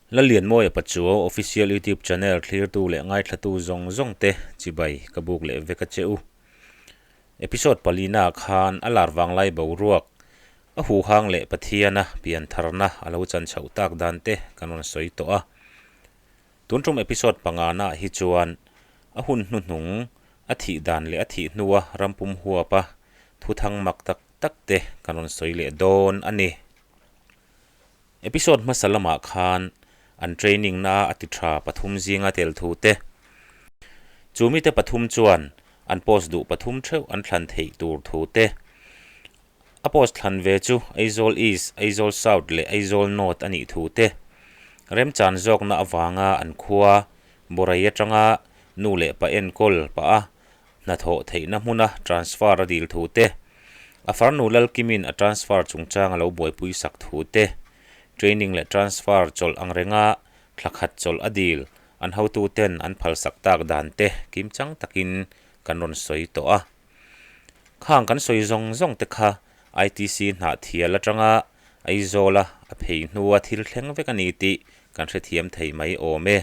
Lallianmawia Pachuau Official YouTube Channel thlirtu leh ngaithlatu zawng zawng te chibai ka buk leh vek a che u. Episode palina khan a lar vanglai boruak, a huhang leh Pathiana piantharna a lo chan chhoh tak dan te kan rawn sawi tawh a. Tun tum episode pangana hi chuan a hun hnuhnung, a thih dan leh a thih hnua rampum huapa thuthang mak tak tak te kan rawn sawi leh dawn a ni. Episode hmasa lamah khan an training na a ti tha pathum zinga tel thu te, chu mite pathum chuan an post duh pathum theuh an thlan theih tur thu te, a post thlan ve chu Aizawl East, Aizawl South leh Aizawl North a nih thu te, remchan zawkna avanga an khua Borai atanga nu leh pa enkawl pah a hnathawh theihna hmuna transfer a dil thu te, a farnu Lalkimin a transfer chungchang a lo buaipui sak thu te, training leh transfer chawlh ang renga thla khat chawlh a dil an hotu ten an phalsak tak dan te kimchang takin kan rawn sawi tawh a. Khang kan sawi zawng zawng te kha ITC hnah thial atanga Aizawla a phei hnua thil thleng vek a ni tih kan hrethiam thei mai awm e.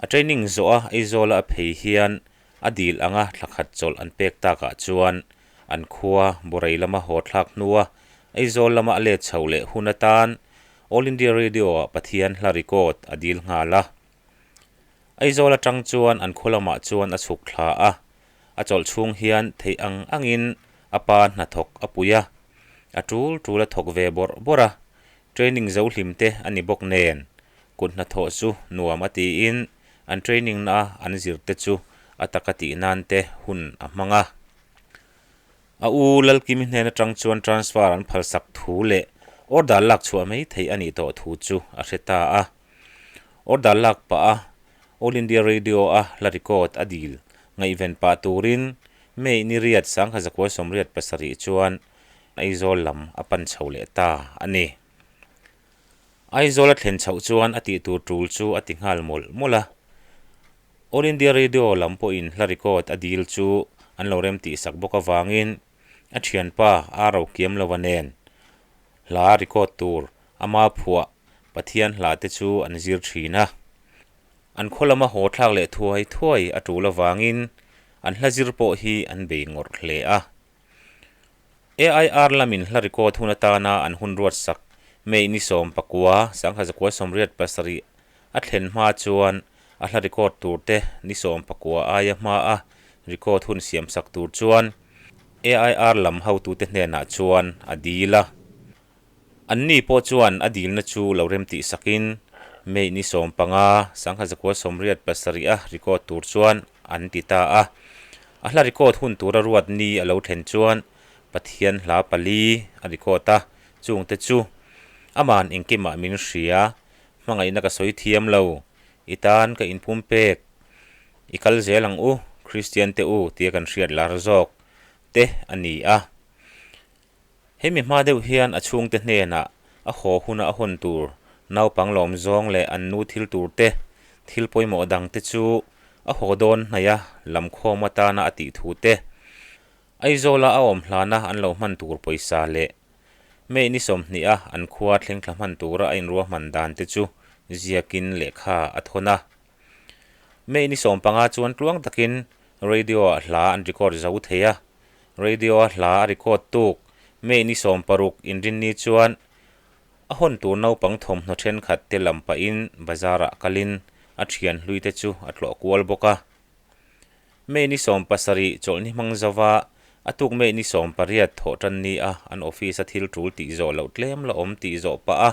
A training zawh a Aizawla a phei hian a dil anga thla khat chawlh an pek takah chuan an khua Borei lama haw thlak hnua Aizawl lama a let chho leh hun atan All India Radio-ah Pathian hla record a dil nghal a. Aizawl atang chuan an khaw lamah chuan a chhuk thla a, a chawlh chhung hian theih ang angin a pa hnathawk a pui a, a tul tul a thawk ve bawrh bawrh a, training zo hlim te a ni bawk nen Kut hnathawh chu nuam a tiin an training na an zir te chu a taka tih nan te hun a hmang a. A u Lalkimi hnen atang chuan transfer an phalsak thu leh order lak chhuah mai theih a nih tawh thu chu a hre ta a. Order lak pah a All India Radio a hla record a dil ngaihven pah turin May ni riat 1987 chuan Aizawl lam a pan chho leh ta a ni. Aizawl a thlen chhoh chuan a tih tur tul chu a ti nghal mawlh mawlh a. All India Radio lam pawhin hla record a dil chu an lo rem tih sak bawk avangin a thianpa a ro kiam lova nen hla record tur ama phuah Pathian hla te chu an zir thin a. An khaw lama haw thlak leh thuai thuai a tul avangin an hla zir pawh hi an bei ngawrh hle a. AIR lamin hla record hun atana an hun ruatsak May ni 19, 1987 a thlen hma chuan a hla record tur te ni 19 aia hma a record hun siamsak tur chuan AIR lam hotute hnenah chuan a dil a. Anni pawh chuan a dilna chu lo remtih sakin May ni 15, 1987 a record tur chuan an ti ta a. A hla record hun tura ruat ni a lo thlen chuan Pathian hla pali a record a, chungte chu, Aman engkimah min hria, hmangaihna ka sawi thiam lo, i tan ka inpum pek, i kal zel ang u, Kristian te u tia kan hriat lar zawk te a ni a. Hemi hma deuh hian a chhungte hnenah a haw huna a hawn tur naupang lawm zawng leh an nu thil tur te, thil pawimawh dang te chu a haw dawn hnaih a lamkhawm atana a tih thu te, Aizawla a awm hlana an lo hman tur pawisa leh May ni 20 a an khua thleng thla hman tura a inruahman dan te chu ziakin lehkha a thawn a. May ni 15 chuan tluang takin radio-ah hla an record zo thei a. Radio-a hla a record tuk May ni 60 inrinni chuan a hawn tur naupang thawmhnaw thenkhat te lam pahin bazar-ah kalin a thian hlui te chu a tlawh kual bawk a. May ni 70 chawlhni hmang zova a tuk May ni 18 thawh tan ni a an office-a thil tul tih zawh loh tlem la awm tih zawh pah a,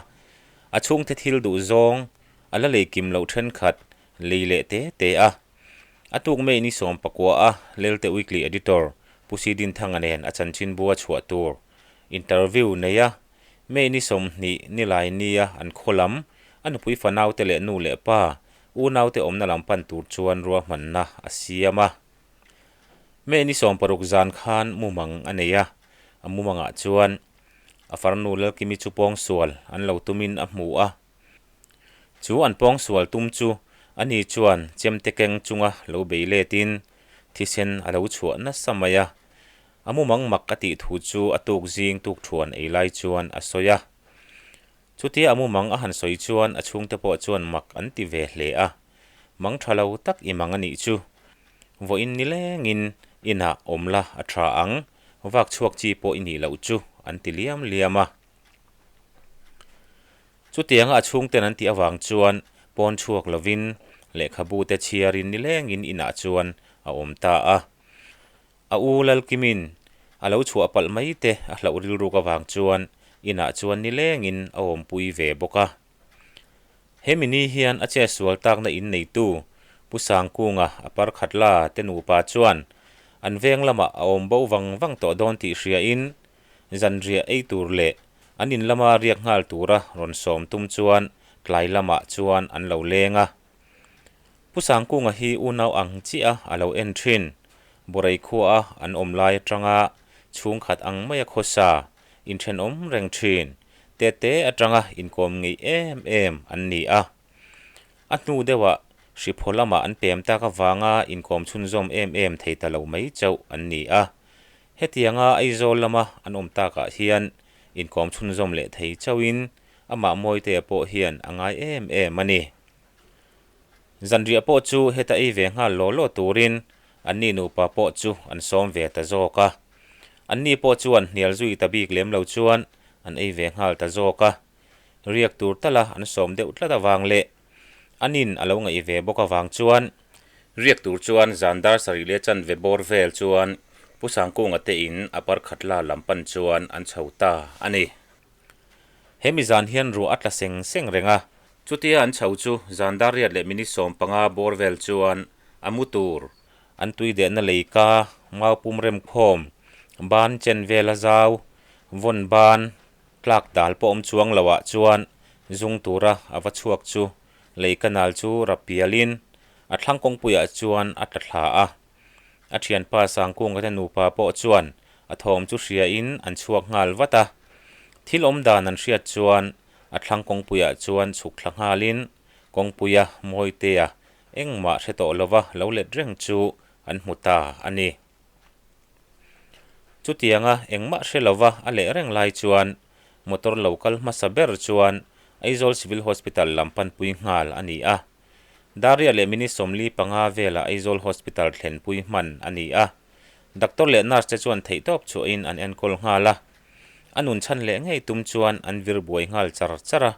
a chhungte thil duh zawng a la lei kim loh thenkhat lei leh te te a. A tuk May ni 19 a Lelte Weekly Editor Pu Sidinthanga nen a chanchinbu a chhuah tur interview nei a, May ni 20 nilai nia an khaw lam, a nupui fanaute leh nu leh pa, unaute awmna lam pan tur chuan ruahmanna a siam a. May ni 60 zan khan mumang a nei a, a mumangah chuan a farnu Lalkimi chu pawngsual an lo tumin a hmu a. Chu an pawngsual tum chu ani chuan chemte keng chunga lo bei letin thisen a lo chhuah nasa mai a. A mumang mak a tih thu chu a tuk zing tuk thuan ei lai chuan a sawi a. Chutia a mumang a han sawi chuan a chhungte pawh chuan mak an ti ve hle a, Mang tha lo tak i mang a nih chu. Vawiin nilengin inah awm la a tha ang, vak chhuak chi pawh i nih loh chu, an ti liam liam a. Chutianga a chhungten an tih avang chuan pawn chhuak lovin lehkhabu te chhiarin nilengin inah chuan a awm ta a. A u Lalkimin a lo chhuah palh mai te a hlauh rilruk avang chuan inah chuan nilengin a awmpui ve bawk a. Hemi ni hian a chetsual takna in neitu Pu Sangkunga a par khat la te nupa chuan an veng lamah a awm bo vang vang tawh dawn tih hriain zanriah ei tur leh an in lama riak nghal tura rawn sawm tum chuan tlai lamah chuan an lo leng a. Pu Sangkunga hi unau ang chiah a lo en thin. Borei khuaa an awm lai atanga chhungkhat ang maia khawsa inthenawm reng thin. Tete atanga inkawm ngeih em em an ni a. A hnu deuhah hriphaw lamah an pem tak avanga inkawm chhunzawm em em thei ta lo mai chauh an ni a. Hetianga Aizawl lama an awm takah hian inkawm chhunzawm leh thei chauhin amah Mawitea pawh hian a ngai em em a ni. Zanriah pawh chu heta ei ve nghal law law turin anni nupa pawh chu an sawm ve ta zawk a. Anni pawh chuan hnial zui ta bik lem lo chuan an ei ve nghal ta zawk a. Riak tur tala an sawm deuh tlat avang leh anin a lo ngaih ve bawk avang chuan riak tur chuan zan dar sarih leh chanve bawr vel chuan Pu Sangkunga te in a parkhat la lam pan chuan an chho ta a ni. Hemi zan hian ruah a tla seng seng reng a. Chutia an chho chu zan dar riat leh minute 15 bawr vel chuan a mu tur an tui dehna lei ka, mau pum rem khawm, ban chen vel a zau, vawn ban, tlak dal pawh awm chuang lo ah chuan zung tura a va chhuak chu lei kanal chu rap pialin a thlang kawngpuiah chuan a tla thla a. A thianpa Sangkunga te nupa pawh chuan a thawm chu hriain an chhuak nghal vat a. Thil awm dan an hriat chuan a thlang kawngpuiah chuan chhuk thla nghalin kawngpuia Mawitea engmah hre tawh lova lo let reng chu an hmu ta a ni. Chutianga engmah hre lova a leh reng lai chuan motor lo kal hmasa ber chuan Aizawl Civil Hospital lam panpui nghal a ni a. Daria leh minute 45 velah Aizawl Hospital thlenpui hman a ni a. Doctor leh nurse te chuan theihtawp chhuahin an enkawl nghal a. A nun chhan leh ngei tum chuan an vir buai nghal char char a.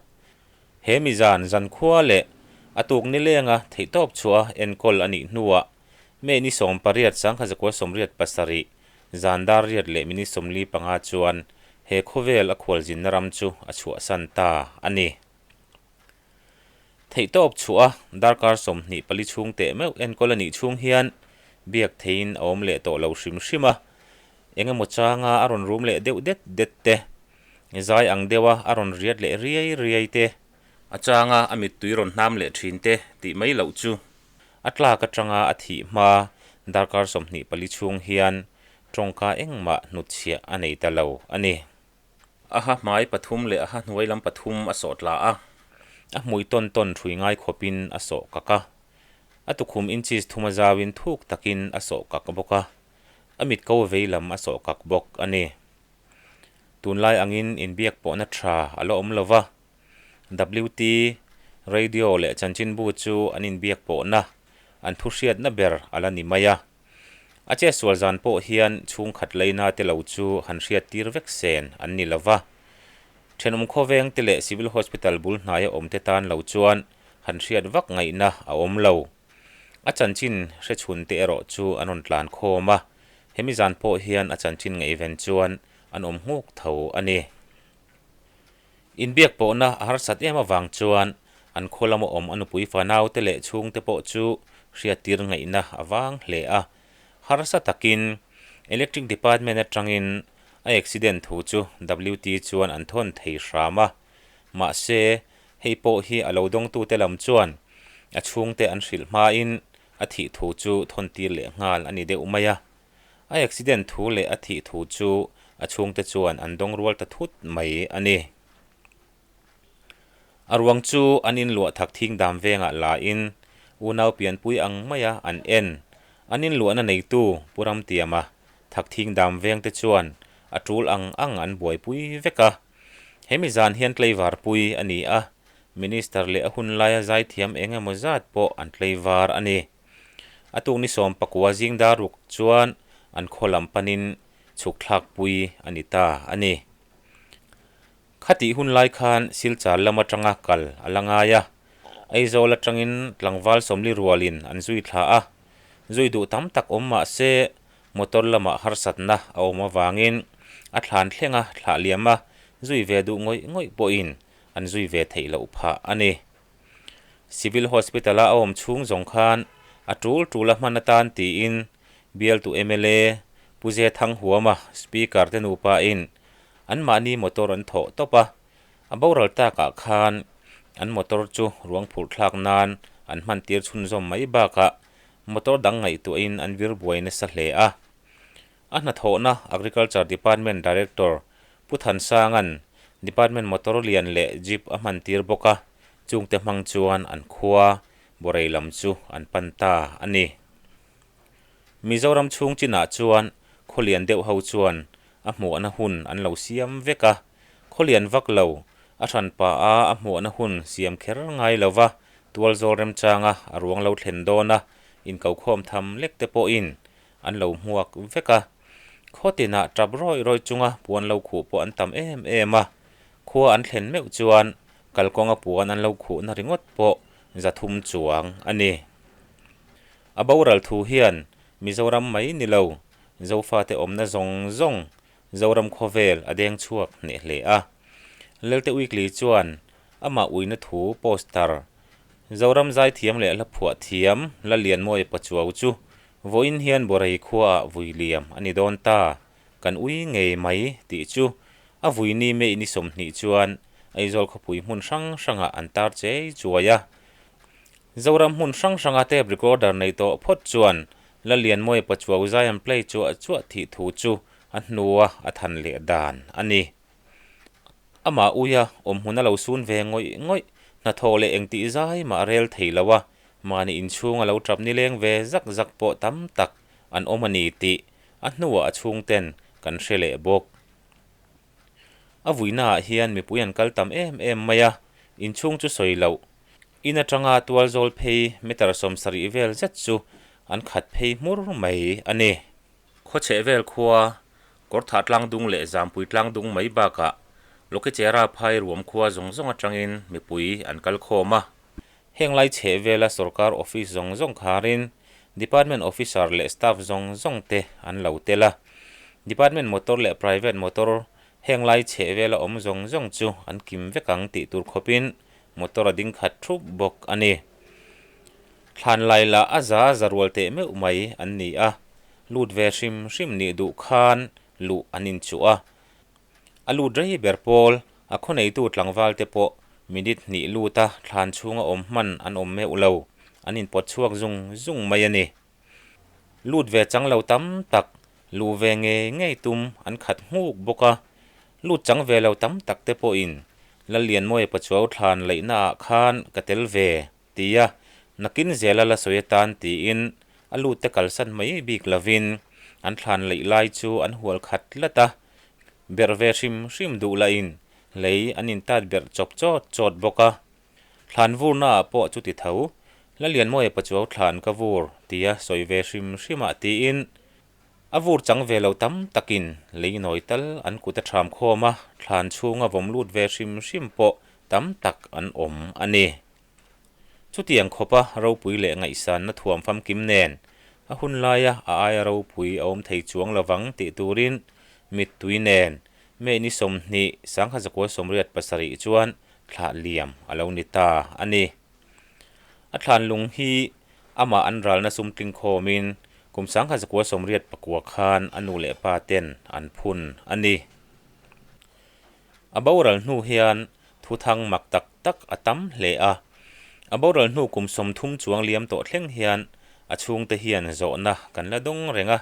He mi zan zankhua leh a tuk nilenga theihtawp chhuah enkawl a nih hnuah May ni 18 1987 zan dar riat leh minute 45 chuan he khawvel a khualzinna ram chu a chhuahsan ta a ni. Theihtawp chhuah a darkar 24 chhung teh meuh enkawl a nih chhung hian biak theihin a awm leh tawh lo hrim hrim a, eng emaw changa a rawn rum leh deuh det det te, zai ang deuha a rawn riat leh riai riai te, a changa a mittui rawn hnam leh thin te tih mai loh chu a tlak atanga a thih hma darkar 24 chhung hian tawngka engmah hnutchhiah a nei ta lo a ni. A ha hmai pathum leh a ha hnuai lam pathum a sawh tla a. A hmui tawn tawn hrui ngai khawpin a sawh kak a. A tukhum inches thum a zauin thuk takin a sawh kak bawk a. A mit ko vei lam a sawh kak bawk a ni. Tunlai angin inbiak pawhna tha a la awm lo va. WT, Radio leh chanchinbu chu an inbiak pawhna, an thuhriatna ber a la ni mai a. A chetsual zan pawh hian chhungkhat leina te lo chu han hriattir vek sen an ni lo va. Thenawm khawveng te leh Civil Hospital bul hnaia awm te tan lo chuan han hriat vak ngaihna a awm lo. A chanchin hre chhun te erawh chu an rawn tlan khawm a, hemi zan pawh hian a chanchin ngaihven chuan an awm nghuk tho a ni. Inbiak pawhna a harsat em avang chuan an khaw lama awm a nupui fanaute leh chhungte pawh chu hriattir ngaihna a vang hle a. Harsa takin Electric Department atangin a accident thu chu WT chuan an thawn thei hram a. Mahse, hei pawh hi a lo dawngtute lam chuan a chhungte an hrilh hmain a thih thu chu thawntir leh nghal a ni deuh mai a. A accident thu leh a thih thu chu a chhungte chuan an dawng rual ta thut mai a ni. A ruang chu an inluah thak thing dam vengah la in unau pianpui ang maia an en. An inluahna neitu Pu Ramtiama thak thing dam vengte chuan a tul ang ang an buaipui vek a. Hemi zan hian tleivar pui a ni a, Minister leh a hun laia zaithiam eng emaw zat pawh an tleivar a ni. A tuk ni 19 zing dar ruk chuan an khaw lam panin chhuk thlak pui a ni ta a ni. Khatih hun lai khan Silchar lam atanga kal a la ngai a, Aizawl atangin tlangval 40 rualin an zui thla a, zui duh tam tak awm mah se motor lamah harsatna a awm avangin a thlan thlenga thlah liam a, zui ve duh ngawih ngawih pawhin an zui ve theih loh phah a ni. Civil Hospital-a a awm chhung zawng khan a tul tul a hman atan tiin bialtu mla Pu Ze Thang Huama Speaker te nupain anmahni motor an thawh tawp a, a boral takah khan an motor chu ruang phurh thlak nan an hman tir chhunzawm mai bakah motor dang ngaihtuahin an vir buai nasa hle a. A hnathawhna Agriculture Department Director Pu Thansanga'n Department motor lian leh jeep a hman tir bawk a, chungte hmang chuan an khua Borei lam chu an pan ta a ni. Mizoram chhung chinah chuan khawlian deuh ho chuan a hmuahna hun an lo siam vek a, khawlian vak lo a hranpa a a hmuahna hun siam kher ngai lo va, tualzawl remchanga a ruang lo thlen dawn a, inkokhawm tham lek te pawhin an lo hmuak vek a. Khaw tinah tap rawih rawih chunga puan lo khuh pawh an tam em em a. Khua an thlen meuh chuan kalkawnga puan an lo khuhna ringawt pawh 300 chuang a ni. A boral thu hian Mizoram mai ni lo, Zofate awmna zawng zawng Zoram khawvel a deng chhuak hneh hle a. Lelte Weekly chuan amah uina thu poster Zoram zaithiam leh hla phuah thiam Lalianmawia Pachuau chu Vawiin hian Borei khuaah vui liam a ni dawn ta, kan ui ngei mai tih chu a vui ni May ni 20 chuan Aizawl khawpui hmun hrang hrangah an tar chei chuai a. Zoram hmun hrang hranga tape recorder nei tawh phawt chuan Lalianmawia Pachuau zai an play chuah chuah thih thu chu a hnua a than leh dan a ni. Amah uia awm hmun a lo sun ve ngawih ngawih, hnathawh leh engtih zai mah rel thei lo a, mahni inchhung a lo tap nileng ve zak zak pawh tam tak an awm a ni tih a hnuah a chhungten kan hre leh bawk. A vuinaah hian mipui an kal tam em em mai a, inchhung chu sawi loh. In atanga tual zawl phei meter 70 vel zet chu an khat phei hmur mai a ni. Khawchheh vel khua, Kawrthah tlangdung leh Zampui tlangdung mai bakah Lokichera phai ruam khua zawng zawng atangin mipui an kal khawm a. Heng lai chheh vela sorkar office zawng zawng kharin department officer leh staff zawng zawng te an lo tel a. Department motor leh private motor heng lai chheh vela awm zawng zawng chu an kim vek ang tih tur khawpin motor a ding khat thup bawk a ni. Thlan lai lah a za za rual teh meuh mai an ni a, lut ve hrim hrim nih duh khan luh an inchuh a. A lut rei ber pawl, a khawneitu tlangval te pawh minute hnih lut a thlan chhunga awm hman an awm meuh lo, an inpawt chhuak zung zung mai a ni. Lut ve chang lo tam tak, luh ve ngei ngei tum an khat nghuk bawk a. Lut chang ve lo tam tak te pawhin Lallianmawia Pachuau thlan laihnaah khan ka tel ve tia nakin zela la sawi atan tiin a lut te kalsan mai bik lovin an thlan laih lai chu an hual khat tlat a. Berh ve hrim hrim duh lahin lei an intat berh chawp chawt chawt bawk a. Thlan vurnaah pawh chuti tho, Lalianmawia Pachuau thlan ka vur tia sawi ve hrim hrimah tiin a vur chang ve lo tam takin lei nawi tal an kut a ṭham khawm a, thlan chhunga vawm lut ve hrim hrim pawh tam tak an awm a ni. Chutiang khawpa ropui leh ngaihsanna thuam famkim nen a hun laia a aia ropui a awm thei chuang lovang tih turin mittui nen May ni 20 1987 chuan thlah liam a lo ni ta a ni. A thlan lung hi amah an ralna sum tling khawmin kum 1989 khan a nu leh pa ten an phun a ni. A boral hnu hian thuthang mak tak tak a tam hle a. A boral hnu kum 30 chuang liam tawh thleng hian a chhungte hian zawhna kan la dawng reng a.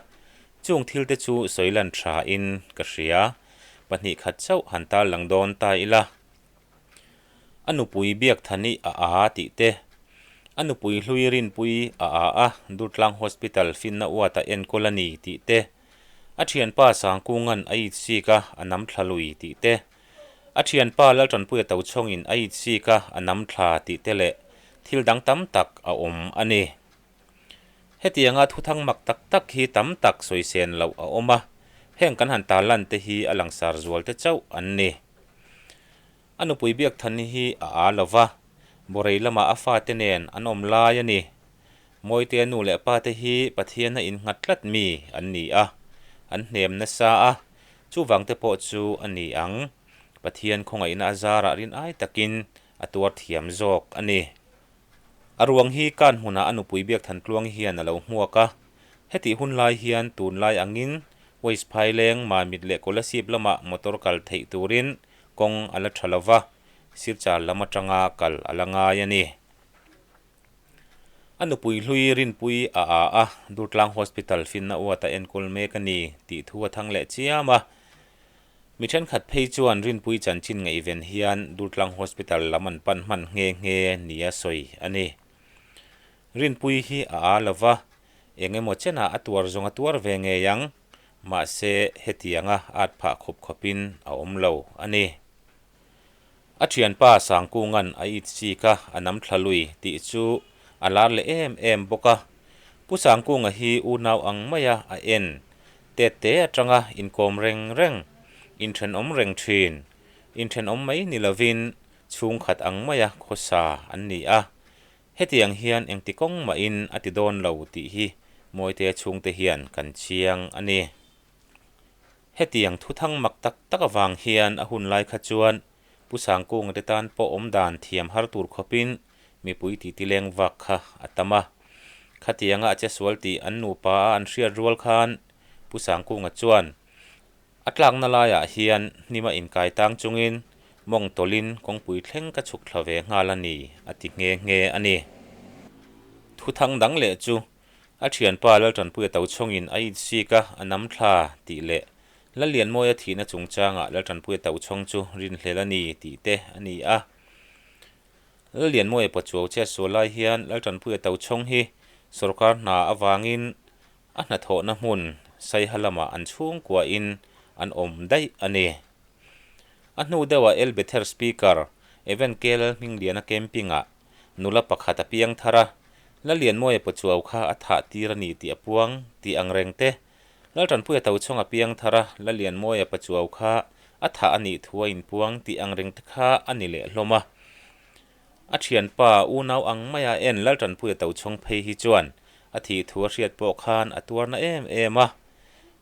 Chung thil te chu sawi lan tha in ka hria. Pahnih khat chauh han tarlang dawn ta ila. A nupui Biakthani a a tih te, a nupui hlui Rinpui a a a Durtlang Hospital finna uata enkawl a ni tih te, a thianpa Sangkunga'n a it sik a a nam thla lui tih te, A thianpa Laltanpuia Tochhawngin a itsik a, a nam thla tih te leh thil dang tam tak a awm a ni. Hetianga thuthang mak tak tak hi tam tak sawisen loh a awm a, heng kan han tarlan te hi a langsar zual te chauh an ni. A nupui Biakthani hi a aa lo va, Borei lamah a fate nen an awm lai a ni. Mawitea nu leh pa te hi Pathiana innghat tlat mi an ni a, an hnem nasa a, chuvang te pawh chu a ni ang. Pathian khawngaihna a zarah rin ai takin a tuar thiam zawk a ni. A ruang hi kan hmunah a nupui Biakthantluang hian a lo hmuak a. Hetih hun lai hian tunlai angin Waste Phaileng, Mamit leh Kolasib lamah motor kal theih turin kawng a la tha lo va, Silchar lam atanga kal a la ngai a ni. A nupui hlui Rinpui a a a, Durtlang Hospital finna uat a enkawl mek a ni tih thu a thang leh chiam a. Mi thenkhat phei chuan Rinpui chanchin ngaihven hian Durtlang Hospital lam an pan hman nghe nghe nia sawi a ni. Rinpui hi a aa lo va, eng emaw chenah a tuar zawng a tuar ve ngei ang, mahse hetianga at phah khup khawpin a awm lo a ni. A thianpa Sangkunga'n a it chik a, a nam thla lui tih chu a lar leh em em bawk a. Pu Sangkunga hi unau ang maia a en Tette atanga inkawm reng reng, inthenawm reng thin, inthenawm mai ni lovin chhungkhat ang maia khawsa an ni a. Hetiang hian engti kawng mahin a ti dawn lo tih hi Mawitea chhungte hian kan chiang a ni. Hetiang thuthang mak tak tak avang hian a hun lai kha chuan Pu Sangkunga te tan pawh awm dan thiam har tur khawpin mipui titi leng vak kha a tam a. Khatianga a che sual tih an nupa a an hriat rual khan Pu Sangkunga chuan a tlakna laiah hian hnima inkai tang chungin mawng tawlhin kawngpui thleng ka chhuk thla ve nghal a ni a ti nghe nghe a ni. Thuthang dang leh chu a thianpa Laltanpuia Tochhawngin a insik a, a nam thla tih leh Lallianmawia thihna chungchangah Laltanpuia Tochhawng chu rinhlel a ni tih te a ni a. Lallianmawia Pachuau chhiat sual lai hian Laltanpuia Tochhawng hi sorkar hna avangin a hnathawhna hmun Saiha lamah an chhungkuain an awm daih a ni. A hnu deuhah El Bether Speaker Evan K. Lalhmingliana camping-ah nula pakhat a piang thar a, Lallianmawia Pachuau kha a thah tir a ni tih a puang tih ang reng te Laltanpuia Tochhawng a piang thar a, Lalianmawia Pachuau kha a thah a nih thu a inpuang tih ang reng te kha a ni leh hlawm a. A thianpa unau ang maia en Laltanpuia Tochhawng phei hi chuan a thih thu a hriat pawh khan a tuarna em em a.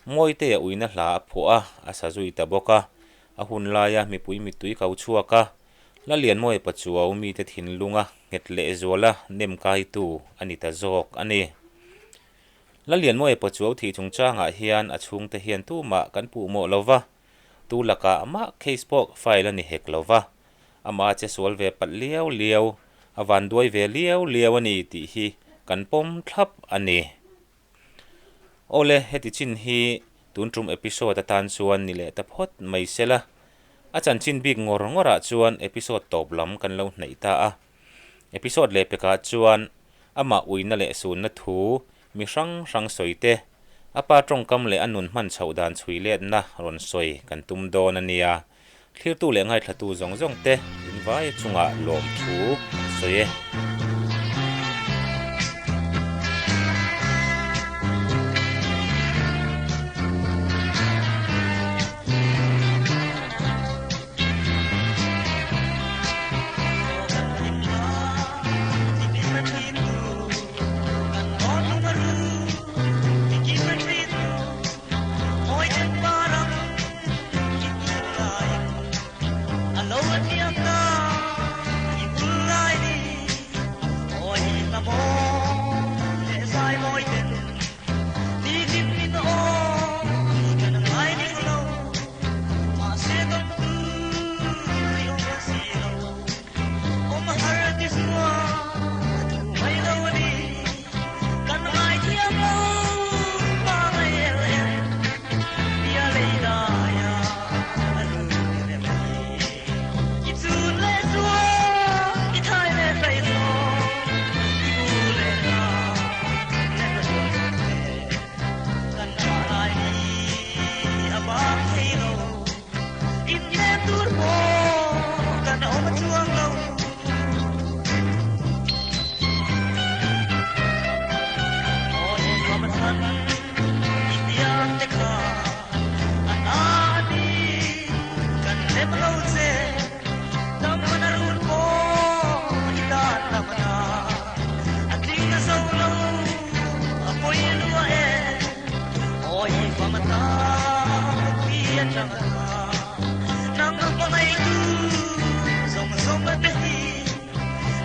Mawitea uina hla a phuah a, a sa zui ta bawk a. A hun laia mipui mittui ko chhuak a, Lalianmawia Pachuau mite thinlunga nghet lehzuala nem kaitu a ni ta zawk a ni. Lalianmawia Pachuau thih chungchangah hian a chhungte hian tumah kan puh mawh lo va, tu lakah mah case pawh file a ni hek lo va, amah che sual ve palh liau liau, a van duai ve liau liau a ni tih hi kan pawm thlap a ni. Awle, heti chin hi tun tum episode atan chuan ni leh ta phawt mai sela, a chanchin bik ngawr ngawrah chuan episode tawp lam kan lo hnaih ta a. Episode leh pekah chuan amah uina leh sunna thu mi hrang hrang sawi te, a pa tawngkam leh a nun hman chhoh dan chhui letna rawn sawi kan tum dawn a nia. Thlirtu leh ngaithlatu zawng zawng te invai chungah lawmthu kan sawi e. Nang hmangaih tu zawng zawng te hi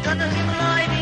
kan hlim lai ni.